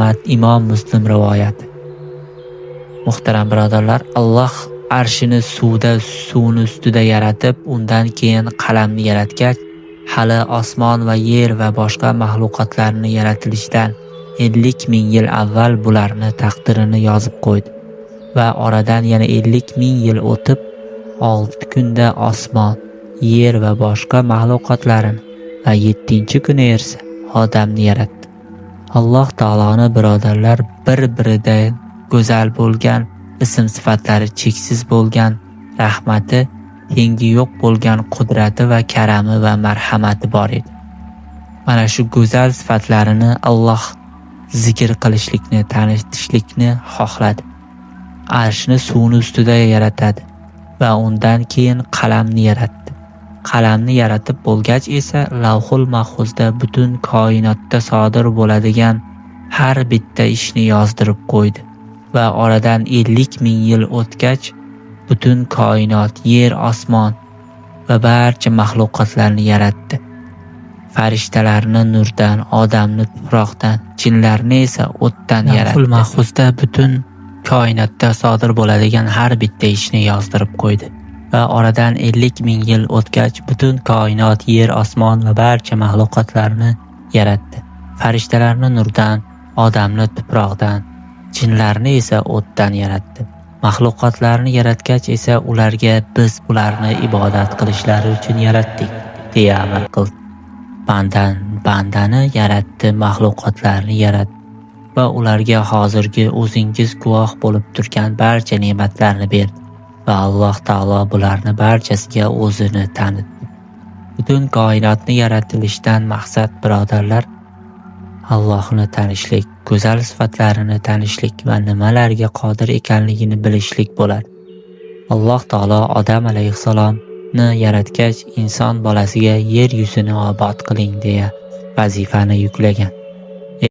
Ahmad, Imom Muslim rivoyati. Muhtaram birodarlar, Alloh arshini suvda, suvni ustida yaratib, undan keyin qalamni yaratgach, hali osmon va yer va boshqa maxluqotlarni yaratilishidan 50 ming yil avval bularni taqdirini yozib qo'ydi. Va oradan yana 50 ming yil o'tib, 6 kunda osmon, yer va boshqa maxluqotlarini va 7-kuni esa odamni yaratdi. Alloh taoloni birodarlar bir-biridan go'zal bo'lgan, ism sifatlari cheksiz bo'lgan, rahmati tengi yo'q bo'lgan qudrati va karami va marhamati bor edi. Mana shu go'zal sifatlarini Alloh zikr qilishlikni, tanitishlikni xohladi. Arshni suvni ustida yaratadi va undan keyin qalamni yaratdi. Qalamni yaratib bo'lgach esa Lavhul Mahfuzda butun koinotda sodir bo'ladigan har bitta ishni yozdirib qo'ydi va oradan 50 ming yil o'tgach butun koinot, yer, osmon va barcha maxluqotlarni yaratdi. Farishtalarni nurdan, odamni tuproqdan, jinlarni esa o'tdan yaratdi. Lavhul Mahfuzda butun koinotda sodir bo'ladigan har bitta ishni yozdirib qo'ydi va oradan 50 ming yil o'tgach butun koinot, yer, osmon va barcha maxluqotlarni yaratdi. Farishtalarni nurdan, odamni tuproqdan, jinlarni esa o'tdan yaratdi. Maxluqotlarni yaratgach esa ularga biz ularni ibodat qilishlari uchun yaratdik deya amr qildi. Bandani yaratdi, maxluqotlarni yaratdi va ularga hozirgi o'zingiz guvoh bo'lib turgan barcha ne'matlarni berdi va Alloh taolo bularni barchasiga o'zini tanitdi. Butun koinotni yaratilishidan maqsad birodarlar Allohni tanishlik, go'zal sifatlarini tanishlik va nimalarga qodir ekanligini bilishlik bo'ladi. Alloh taolo Odam alayhissalomni yaratgach inson bolasiga yer yuzini obod qiling deya vazifani yuklagan.